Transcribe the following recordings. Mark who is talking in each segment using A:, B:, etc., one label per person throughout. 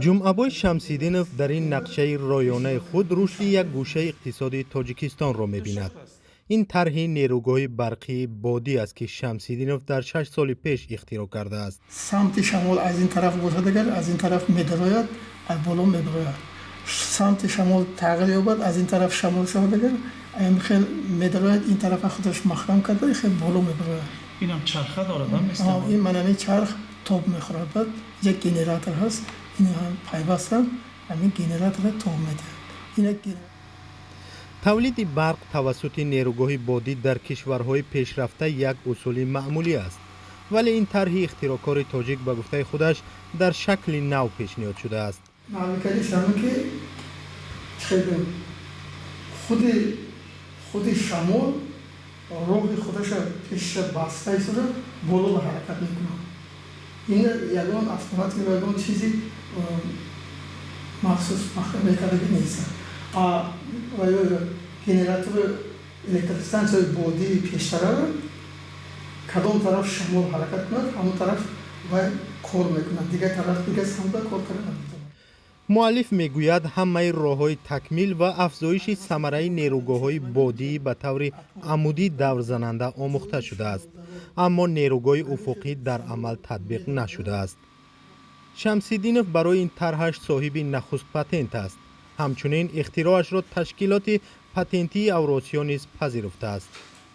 A: Ҷумъабой Шамсиддинов дар ин нақшаи рӯёнаи худ рушди як гӯшаи иқтисоди Тоҷикистонро мебинад. Ин тарҳи нерӯгоҳи барқии бодӣ аст, ки Шамсиддинов дар 6 соли пеш ихтироъ кардааст.
B: Самти шамол аз ин тараф бошад, агар аз ин тараф медарояд, аз боло медарояд. Самти шамол тағйир ёбад, аз ин тараф шамол шавад, агар ин хел медарояд, ин тарафа худаш маҳкам карда, хел боло мебарояд.
C: Инам чарха дорад?
B: Ин манами чарх тоб мехӯрад. Баъд як генератор ҳаст, ин пайваста ҳамин генератора тоб медиҳад. Ин
A: Тавлиди барқ тавассути нерӯгоҳи бодӣ дар кишварҳои пешрафта як усули маъмулӣ аст, вале ин тарҳи ихтироъкори тоҷик, ба гуфтаи худаш, дар шакли нав пешниҳод шудааст.
B: Навикариш ҳамин ки чӣ худи шамол роҳи худаша пеша баста истода, боло ба ҳаракат мекунад. Ин ягон автоматик, ягон чизи махсус мекардаги нест. Генератори электростанцияи бодии пештараро кадом тараф шамол ҳаракат кунад, ҳамон тараф вай кор мекунад, дигар тараф, дигар самта кор карда наметавонад.
A: Муаллиф мегӯяд, ҳамаи роҳҳои такмил ва афзоиши самараи нерӯгоҳҳои бодӣ ба таври амудӣ даврзананда омӯхта шудааст, аммо нерӯгоҳи уфуқӣ дар амал татбиқ нашудааст. Шамсиддинов барои ин тарҳаш соҳиби нахуст патент аст. Ҳамчунин ихтироашро ташкилоти патентии Авросиё низ пазируфтааст.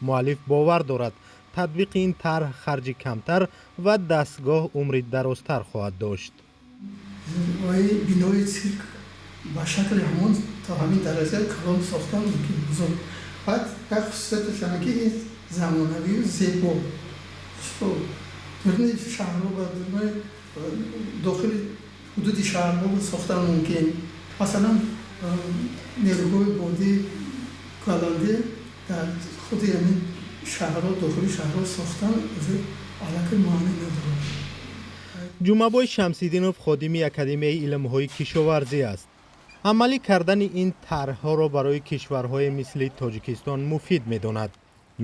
A: Муаллиф бовар дорад, татбиқи ин тарҳ харҷи камтар ва дастгоҳ умри дарозтар хоҳад дошт.
B: Ваи бинои цирк ба шакли ҳамон то ҳамин дараҷа калон сохтан мумкин, бузург. Баъд як хусусияташ ҳаме ки ин замонавию зебо, дуруни шаҳрҳо ба дуруни дохили ҳудуди шаҳрҳо сохтан мумкин. Масалан, нерӯгоҳи бодии Голландия дар худи ҳамин шаҳрҳо, дохили шаҳрҳо сохтан аллакай маънӣ надорад.
A: Ҷумъабой Шамсиддинов ходими Академияи илмҳои кишоварзӣ аст. Амалӣ кардани ин тарҳҳоро барои кишварҳое мисли Тоҷикистон муфид медонад.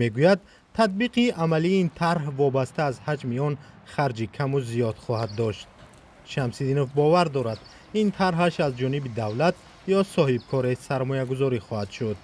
A: Мегӯяд, татбиқи амалии ин тарҳ вобаста аз ҳаҷми он харҷи каму зиёд хоҳад дошт. Шамсиддинов бовар дорад, ин тарҳаш аз ҷониби давлат ё соҳибкоре сармоягузорӣ хоҳад шуд.